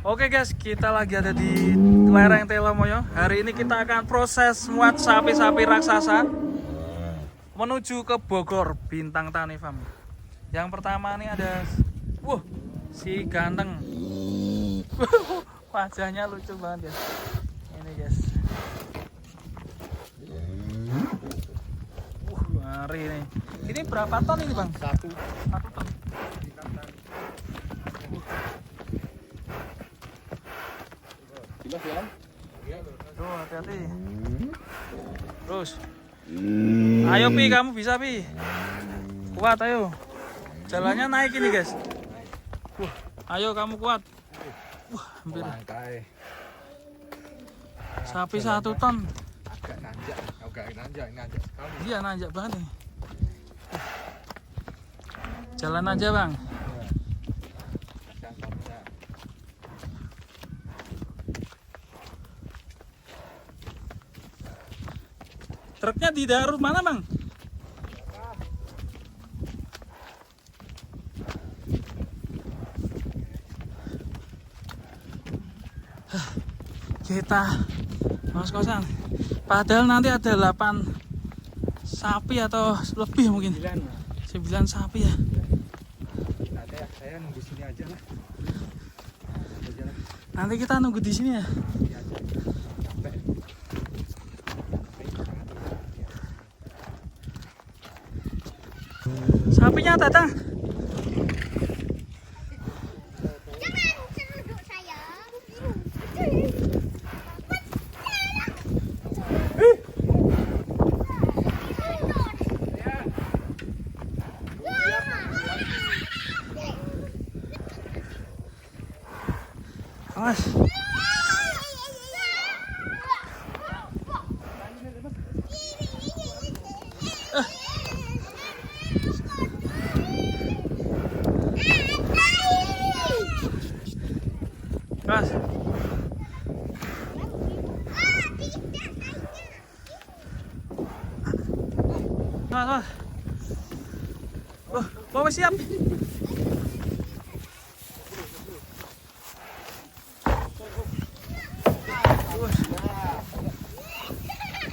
Oke guys, kita lagi ada di lereng Telomoyo. Hari ini kita akan proses muat sapi-sapi raksasa menuju ke Bogor, Bintang Tani Farm. Yang pertama ini ada, wah, si ganteng. Wajahnya lucu banget ya. Ini guys. Wah, ngeri nih. Ini berapa ton ini bang? Satu. 1 ton. Dimas ya? Tuh, hati-hati. Terus. Ayo Pi, kamu bisa Pi. Kuat ayo. Jalannya naik ini guys. Wah, ayo kamu kuat. Wah, hampir. Lantai. Sapi 1 ton. Agak nanjak, agak nanjak, nanjak sekali. Iya, nanjak banget nih. Jalan aja bang. Kasihan sapinya. Truknya di daerah mana bang? Kita mas kosan. Padahal nanti ada 8 sapi atau lebih mungkin. 9. 9 sapi ya. Nanti saya nunggu sini aja lah. Aja lah. Nanti kita nunggu di sini ya. Sini aja. Capek. Sapinya datang. Jangan seruduk saya. Awas. Mas. Mas, mas. Oh, siap.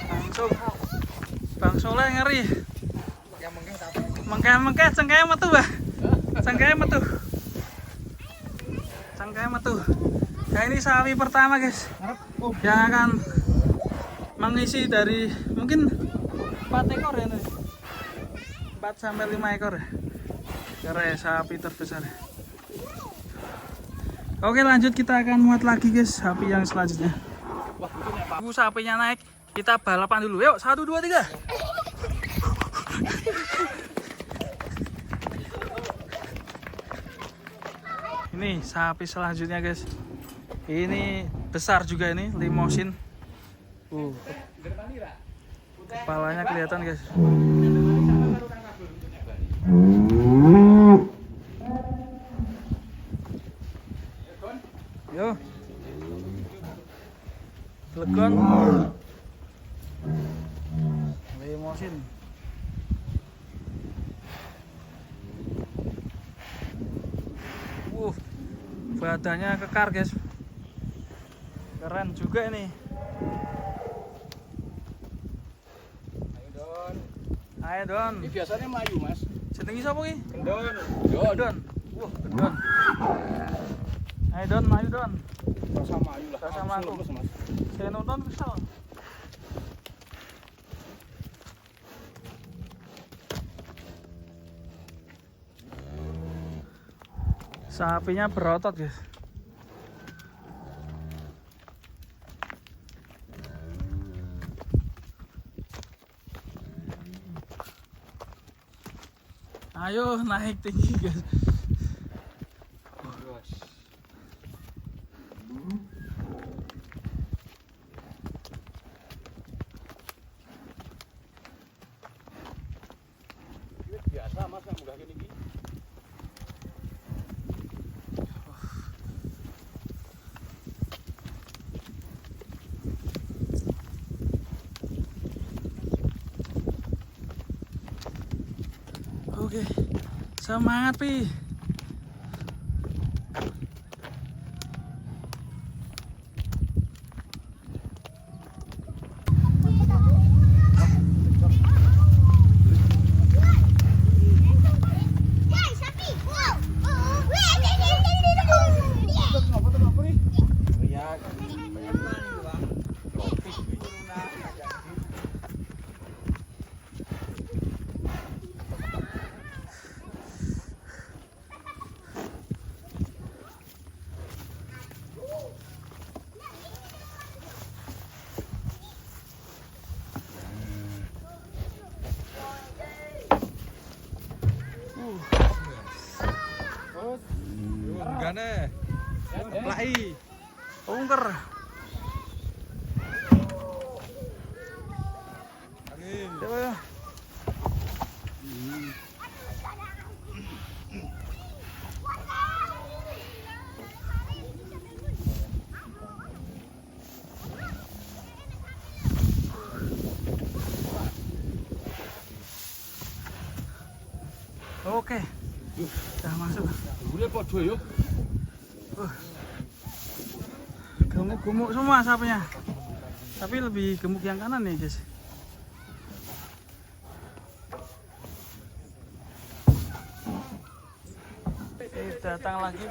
Langsung. Bang Soleh ngeri. Mengkeh-mengkeh cengkeh metu, Mbah. Cengkeh metu. Cengkeh metu. Nah, ini sapi pertama, guys. Yang akan mengisi dari mungkin 4 ekor ya, nih. 4 sampai 5 ekor. Keren, sapi terbesar. Oke, lanjut kita akan muat lagi, guys, sapi yang selanjutnya. Tunggu sapinya naik, kita balapan dulu. Yuk, 1 2 3. Ini sapi selanjutnya, guys. Ini besar juga ini, limosin. Kepalanya kelihatan, guys. Yo. Legon. Limosin. Badannya kekar, guys. Keren juga ini. Ayo Don. Ayo Don. Ini biasanya melayu mas. Jenenge sapa ki? Gendon. Don. Wah, Gendon. Ayo Don, maju Don. Rasa melayu lah. Rasa melayu. Lemes, Mas. Saya nonton kesel. Sapinya berotot, guys. Ayo naik tinggi, guys. Ini biasa mas yang udah gini. Oke, semangat Pi. Gimana? Plai. Ungker. Angin. Coba ya. Oke. Udah masuk. Gule padha yo. Gemuk-gemuk semua sapinya. Tapi lebih gemuk yang kanan nih, guys. Datang lagi.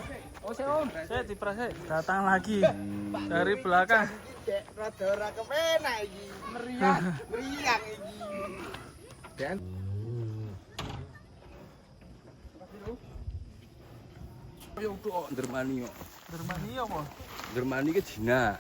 Oh, saya Om. Saya diprase. Datang lagi dari belakang. Rada ora kepenak iki. Meriang, meriang iki. Dan Yo tok Dermani yo. Dermani apa? Dermani ki jinak.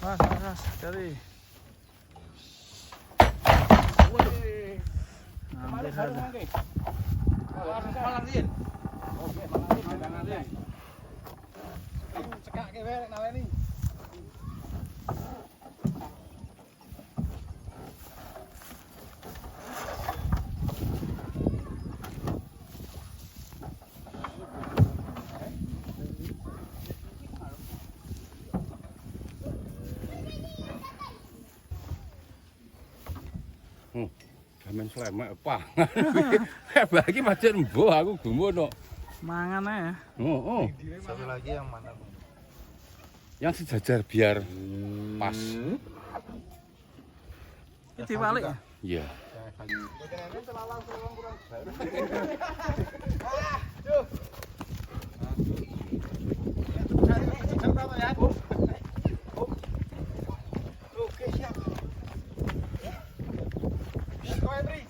Mas, mas, mas, dari. Hampir saja. cekak ke wae naleni. Gamen slemek pangan. Bagi pancen mbuh aku gumun kok. Mangan aja. Heeh. Satu lagi yang mana, Bung? Yang sejajar biar pas. Ini dibalik ya? Iya. Oke, siap. Kowe Tri.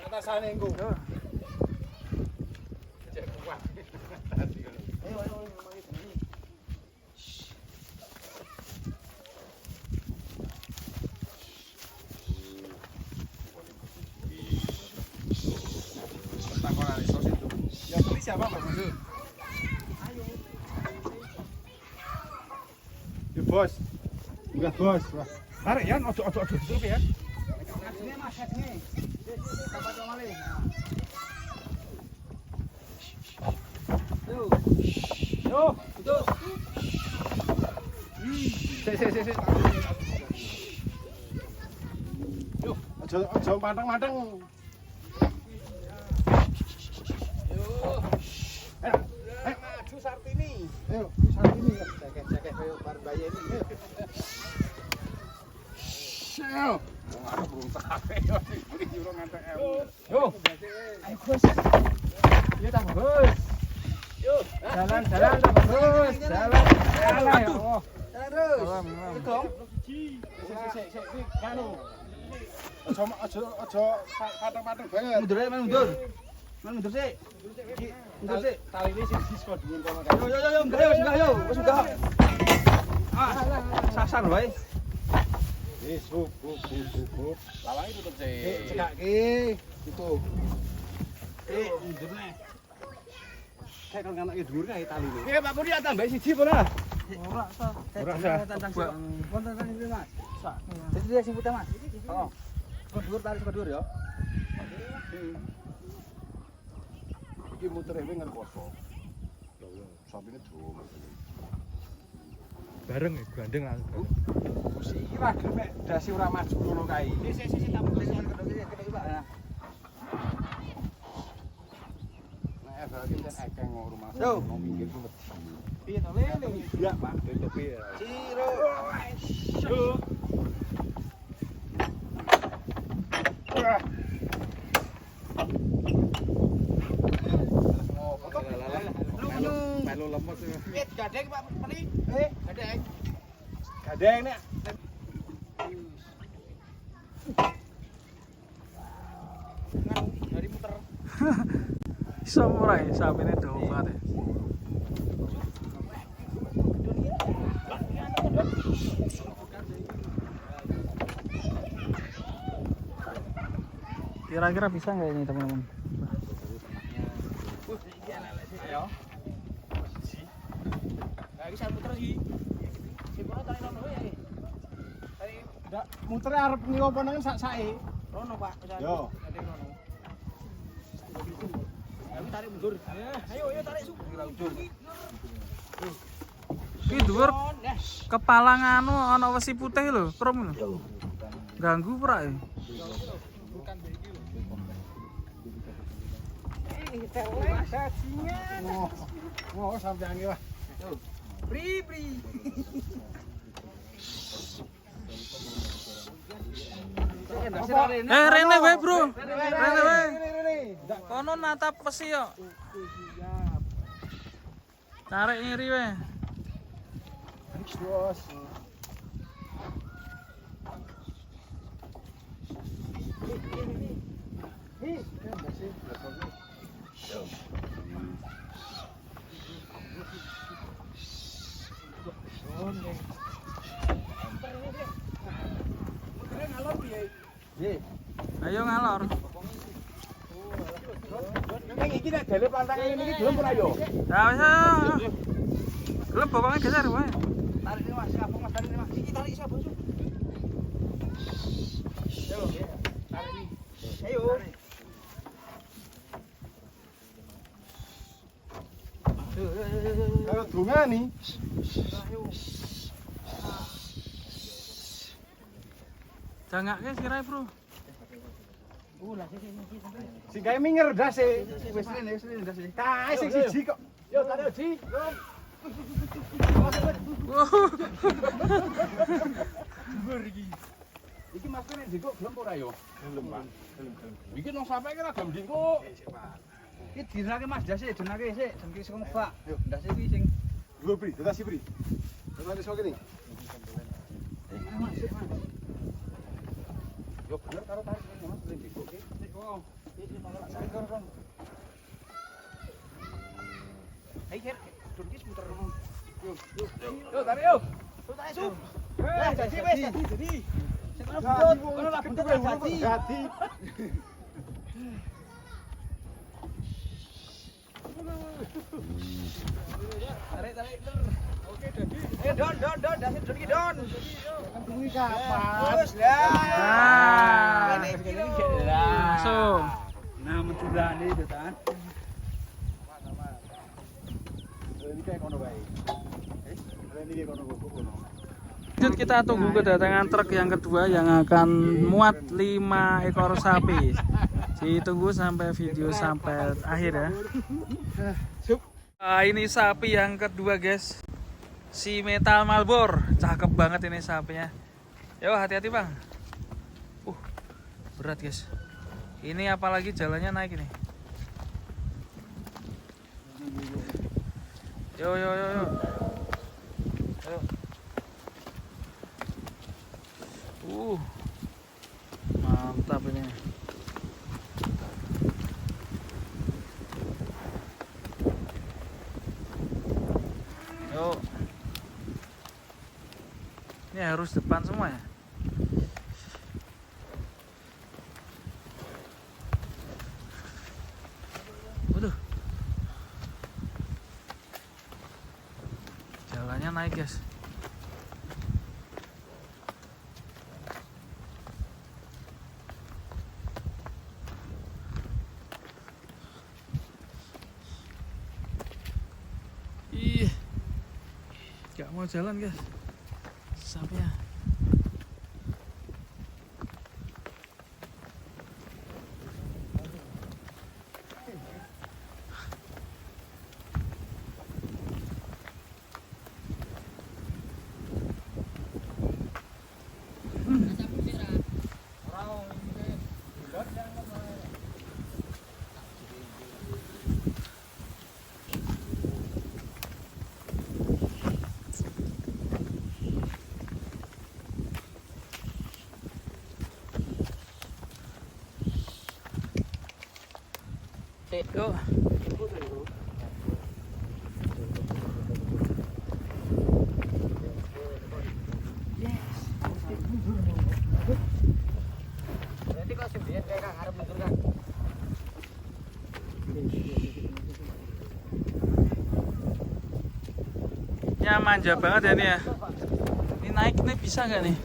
Atasane engko. Cek kuat. Ayo ayo ayo. Yang beli siapa Pak Musu? Ya, Bos. Enggak, Bos. Wah. Tarik ya, ojo ojo ojo ditutup ya. Ngajenge Mas, ngajenge. Bapak malih. Yo. Yo, betul. Sik sik sik sik. Yo, aja aja manteng-manteng. Yo. Maju Sartini. Ayo, Sartini. Cekeh-cekeh koyo bar bayi ini. Wong arep urung tarik yo dibeli urung ngantek ewu. Yo. Ayo Gus. Yo tambah Gus. Yo. Jalan jalan tambah Gus. Jalan. Jalan. Aduh. Jalan terus. Tegong. Sik sik sik sik kanu. Aja aja aja pateng-pateng banget. Mundur aja, mundur. Mundur sik. Mundur sik. Taline sing siji saka dhuwur kono kae. Yo yo yo yo, mundur yo, munggah yo, wis munggah. Ah, sasar wae. Wis, hup hup hup hup. Lawange tutup sik. Cekake. Tutup. Mundur nih. Kayak kon nganake dhuwur kae taline. Piye Pak Puri tambah siji apa ora? Ora ta. Ora sah. Tebak. Wonten tentang ini Mas. Jadi dia sing putih Mas. Heeh. Saka dhuwur tarik saka dhuwur ya. Iki muter ewe ngrekoso. Sapine dawa. Bareng ya, gandeng langsung. Gusti iki ra gelem nek dasi ora maju ngono kae. Sik sik sik tak putus kedok Pak. Nah. Nek efek iki akeh ngono rumah. Yo. Nang pinggir ku wedi. Piye to lele? Iya, Pak, tutupi ya. Ciro. Wah. Melu lemes. Wit gandeng Pak Peni. Gandeng. Gandeng nek. Dari muter. Iso ora ya sapine dawa banget ya. Kira-kira bisa nggak ini teman-teman? Ayo. Nah, iki muter iki. Sing kono tarik rono ya. Tarik Ndak muter arep ngiwo apa nang sak-sake. rono, Pak. Yo. Tarik rono. Ayo tarik mundur. Ayo, ayo tarik su. Ki dhuwur kepala nganu ana wesi putih lho, krom lho. Ganggu ora ya? Oh, sampean iki wah. Pri pri. Rene wae, Bro. Rene wae. Ndak Kono natap wesi yo. Tarik ngiri wae. bos. Ayo ngalor. Ning iki nek dele plantang ngene iki gelem ora yo? Ya wis. Ayo. Gelem bokongnya geser wae. Tarik ini Mas, abang Mas tarik ini Mas. Iki tarik siapa Su? Ayo, tarik ini. Ayo. Kalau donga nih. Jangake sirahe, Bro. Sing gawe minger ndase. Wis rene, wis rene ndase. Kae sing siji kok. Yo tarik Ji. Iki Mas nek ndingkuk gelem ora yo? Gelem, Pak. Gelem, gelem. Iki nang sampe ki ora gelem ndingkuk. Iki dinake Mas ndase, dinake sik, jengki sing ngebak. Yo, ndase iki sing Lho, Pri, dadas Pri. Dadas iso kene. Yo bener karo tarik Mas nek ndingkuk ki. Ayo, Ger. Dun iki muter. Yo tarik yo. Yo tarik su. Lah, jadi wis, jadi, jadi. Sing kono buntut, kono lah buntut lah jadi. Dadi. Tarik, tarik, ter. Oke, jadi. Ayo don, don, don, ndase don iki don. Kuwi kapan? Terus lah. Ah. Ini iki lho. Langsung. Nah, mencurane itu tan. Ini kayak kono wae. Ini kayak kono kok kono. Lanjut kita tunggu kedatangan truk yang kedua yang akan muat 5 ekor sapi. Ditunggu sampai video sampai akhir ya. Ah, ini sapi yang kedua guys. Si metal Malbor, cakep banget ini sapinya. Yo hati-hati bang. Berat guys. Ini apalagi jalannya naik ini. Yo yo yo yo. Ayo. Mantap ini. Yuk. Ini harus depan semua ya. Waduh. Jalannya naik guys. Ih, gak mau jalan guys, sapinya. Yuk. Berarti kok sing biyen kae Kang arep mundur Kang. Ya manja banget ya ini ya. Ini naik nih bisa nggak nih?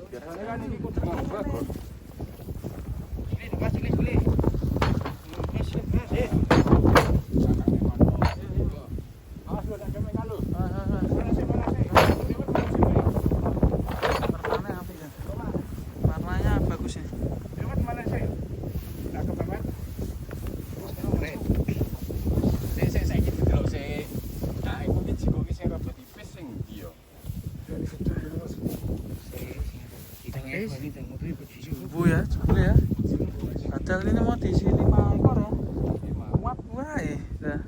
Biasanya kan ini kudu nganggo. Warnanya apa ya? Warnanya bagus ya. Sik sik saiki didelok sik. Nah, iku ki jiko ki sing rada tipis sing ndi yo? Jumbo ya, jumbo ya. Padahal ini mau diisi 5 ekor ya. Muat wae. Nah,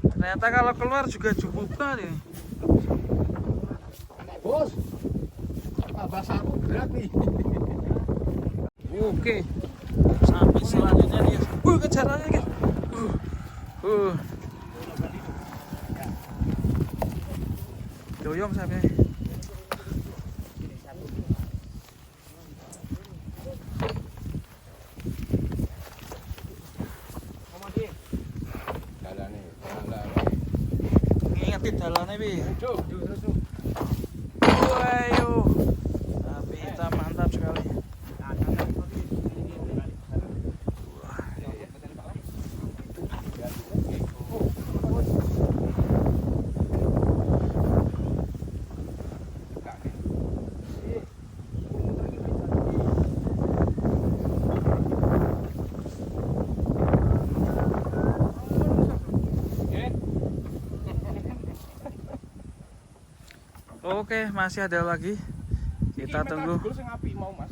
ternyata kalau keluar juga jumbo banget ini. Bos. Bahasa aku berat nih. Oke. Sampai selanjutnya nih. Kejar aja guys. Doyong sampai. Dalane, dalane. Ngingetin dalane piye? Duh, Ayo. Sapi hitam mantap sekali. Oke, masih ada lagi. Kita tunggu.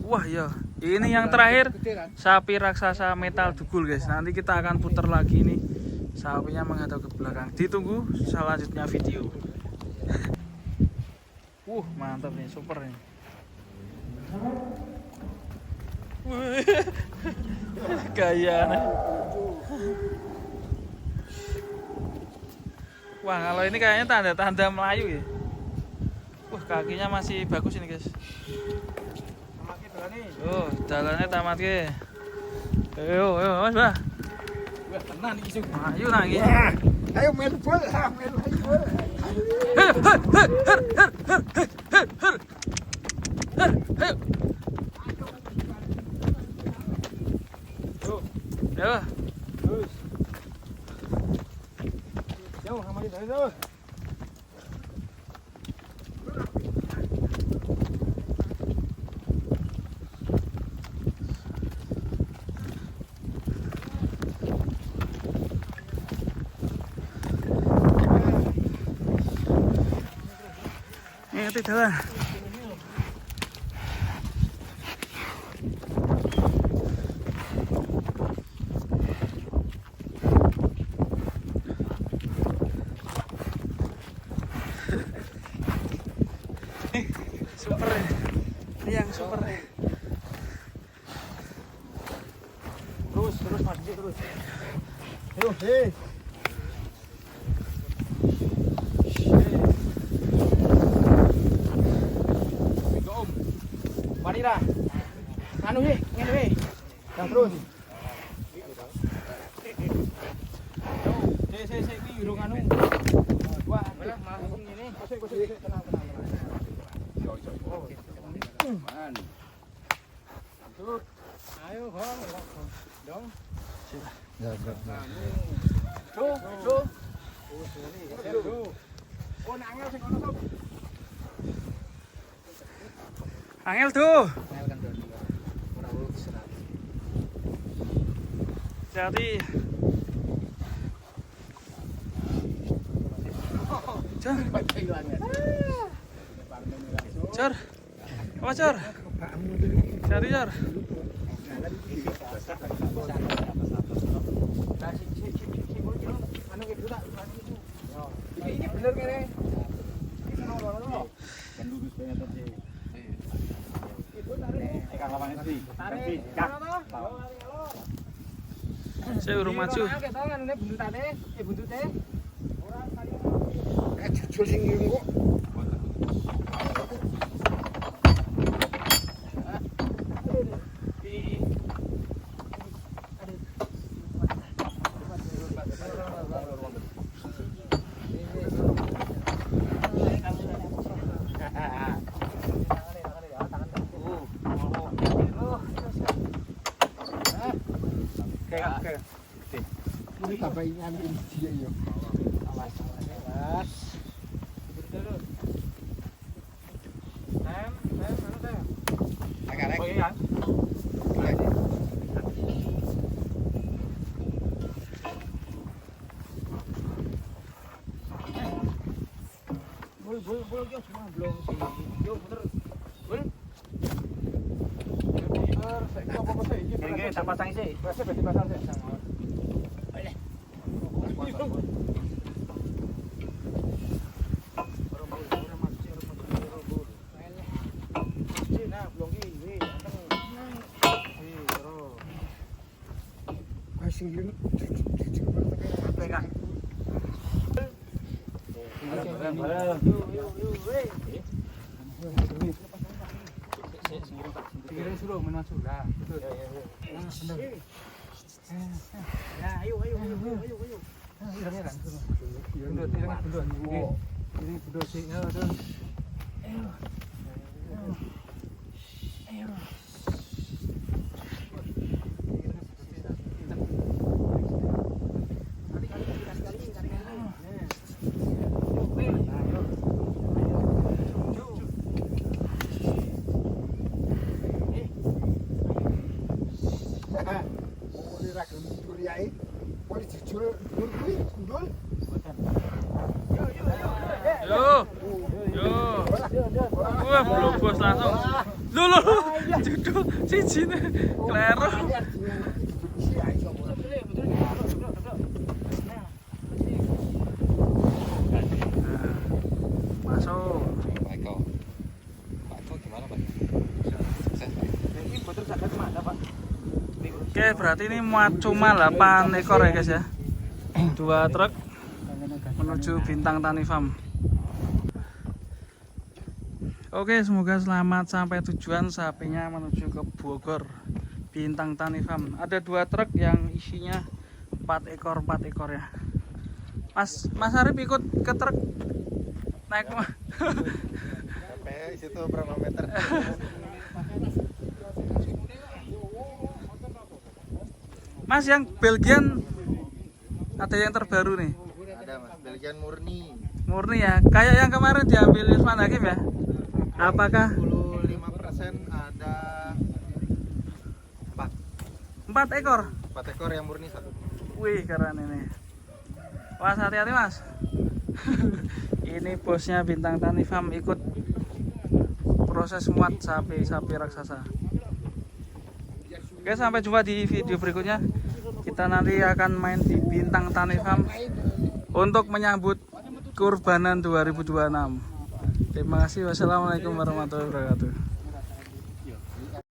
Wah ya, ini yang terakhir sapi raksasa metal dugul guys. Nanti kita akan putar lagi ini sapinya menghadap ke belakang. Ditunggu selanjutnya video. Mantap nih, super nih. Gaya nih. Wah, kalau ini kayaknya tanda-tanda Melayu ya. Wah, kakinya masih bagus ini guys. Oh, jalannya tamat ke. Ayo, ayo, Mas, Bah. Wah, tenan iki sing. Ayo nang iki. Ayo main bol, main bol. Her, her, her, her, her, her, her, her. Her, ayo. Yo. Terus. Yo, sama kita terus. Ngerti dalan. Super. Ini yang super. Terus, terus Mas, terus. Ayo, hei. Mari lah. Anu ye, ngene we. Yang terus. Sik sik sik iki urung anu. Wah, malah ngene. Sik sik tenang tenang tenang. Yo yo yo. Man. Ayo, Bang. Dong. Ya, ya, ya. Tuh, tuh. Oh, nek angel sing ono sop. Angel tuh. Jadi Cor. Cor. Apa Cor? Cari Cor. Ini bener kene. Saya urung maju. Jujur sing ngirim kok. Ini tambahin anu dia ya. Awas, awas. Tem, tem, anu tem. Agak Oh iya. Bul, bul, bul, yo cuma belum sih. Yo puter. Bul. Puter, saiki apa sih iki? Nggih, tak pasang sih. Wes wis dipasang sih. Pikirin suruh maju lah. Betul. Bener. Ya, ayo ayo ayo ayo ayo. Irengnya kan. Bundut, irengnya bundut. Ini bundut sih. Ya, terus. Ayo. Ayo. Yo. Yo. Wah, blobos langsung. Lho lho, judul sijine kleru. Masuk. Pak Eko. Pak Eko gimana Pak? Sukses Pak. Ini boten saged mana, Pak? Oke, berarti ini muat cuma 8 ekor ya guys ya. 2 truk menuju Bintang Tani Farm. Oke, semoga selamat sampai tujuan, sapinya menuju ke Bogor Bintang Tani Farm. Ada 2 truk yang isinya 4 ekor 4 ekor ya. Mas Mas Arif ikut ke truk naik Sampai situ berapa meter? Mas yang Belgian ada yang terbaru nih. Ada Mas, Belgian murni. Murni ya, kayak yang kemarin diambil Yusman Hakim ya. Apakah 25% ada 4 ekor? 4 ekor yang murni 1. Wih, keren ini. Mas, hati-hati Mas. Ini bosnya Bintang Tani Farm ikut proses muat sapi-sapi raksasa. Oke, sampai jumpa di video berikutnya. Kita nanti akan main di Bintang Tani Farm untuk menyambut Kurbanan 2026. Terima kasih. Wassalamualaikum warahmatullahi wabarakatuh.